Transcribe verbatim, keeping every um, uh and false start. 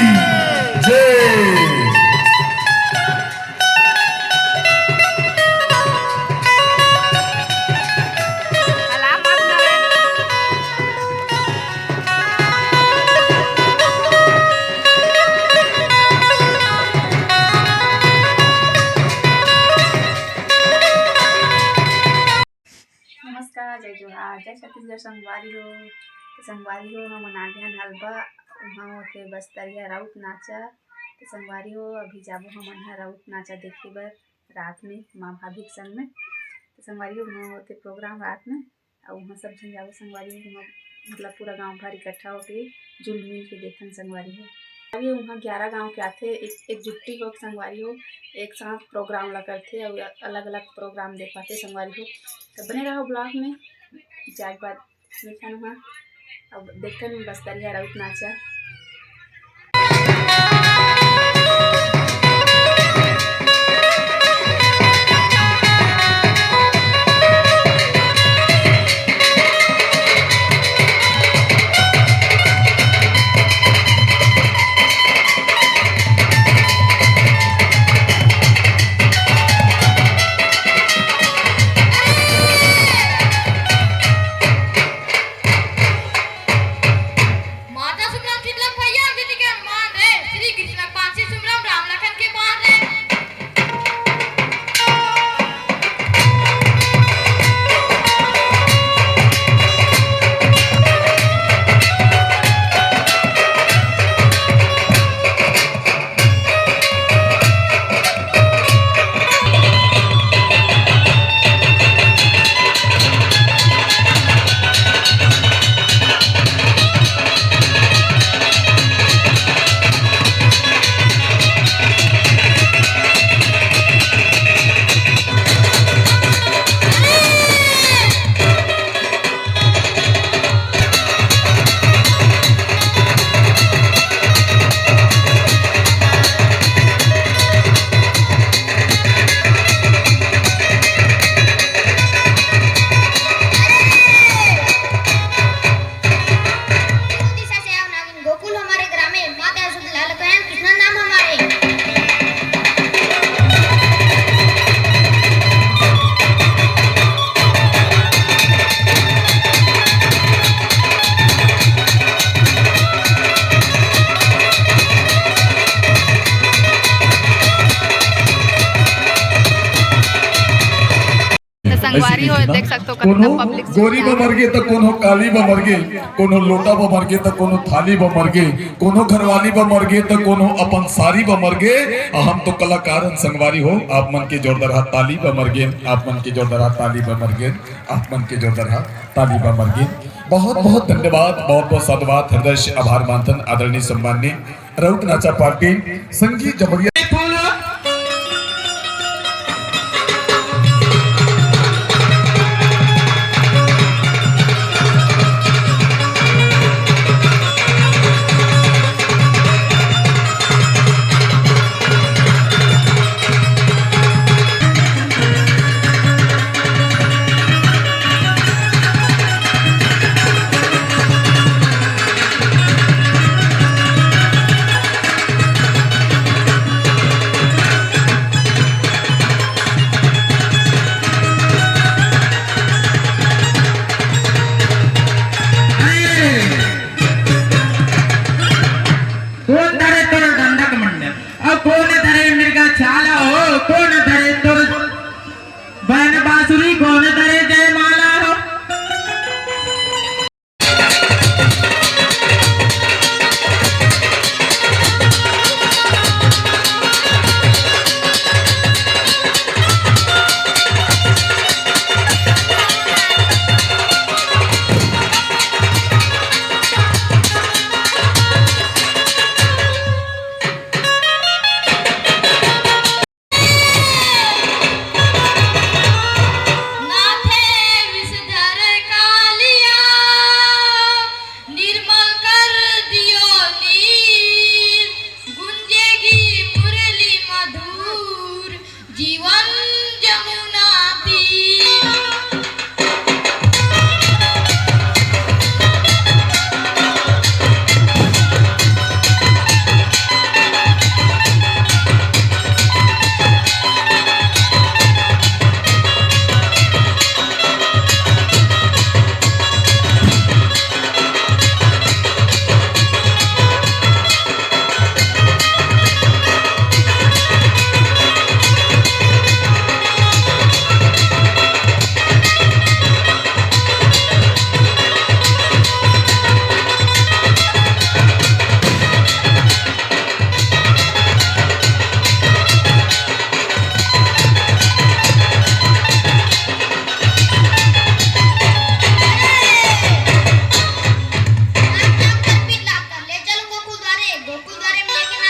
जय। नमस्कार, जय जोहार, जय छत्तीसगढ़ संगवारी हो। तो संगवारी हो, हमन आ गे हन हल्बा, उहाँ होथे बस्तरिया राउत नाचा। तो संगवारी हो, अभी जाबो हमन ह राउत नाचा देखे बर रात में माँ भाभी के संग में। तो संगवारी हो, उहाँ होथे प्रोग्राम रात में, अउ उहाँ सब झन जाबो संगवारी हो, उहाँ मतलब पूरा गाँव भर इकट्ठा होके जुल मिल के देखन संगवारी हो। अभी उहाँ ग्यारह गाँव के आथे, एक, एकजुट्टी होके संगवारी हो, एक साथ प्रोग्राम ला करथे अउ अलग-अलग प्रोग्राम देखाथे संगवारी हो। तो बने रहो ब्लॉग में, जाए के बाद मिलथन उहाँ। अब देखथन बस्तरिया राउत नाचा। माता सुमरम शीतला भैया दीदी के हनुमान रे, श्री कृष्ण पांची सुमरम राम लखन के बाण रे। गोकुल हमारे ग्रामे, माता यशोदा लाल कहे, कृष्णा नाम हमारे। तो संगवारी हो, देख सकथो कतना कोनो पब्लिक गोरी ब मरगे, त कोनो काली ब मरगे, कोनो लोटा ब मरगे, त कोनो थाली ब मरगे, कोनो घरवाली ब मरगे, त कोनो अपन सारी ब मरगे। आ हम तो कलाकार हन संगवारी हो, आप मन के जोरदार हाथ ताली ब मरगे, आप मन के जोरदार हाथ ताली ब मरगे, आप मन के जोरदार हाथ ताली ब मरगे। बहुत बहुत धन्यवाद, बहुत बहुत साधुवाद, हृदय से आभार मानथन आदरणीय सम्माननीय राउत नाचा पार्टी संगीत जबरिया। गोकुल द्वारे में लेके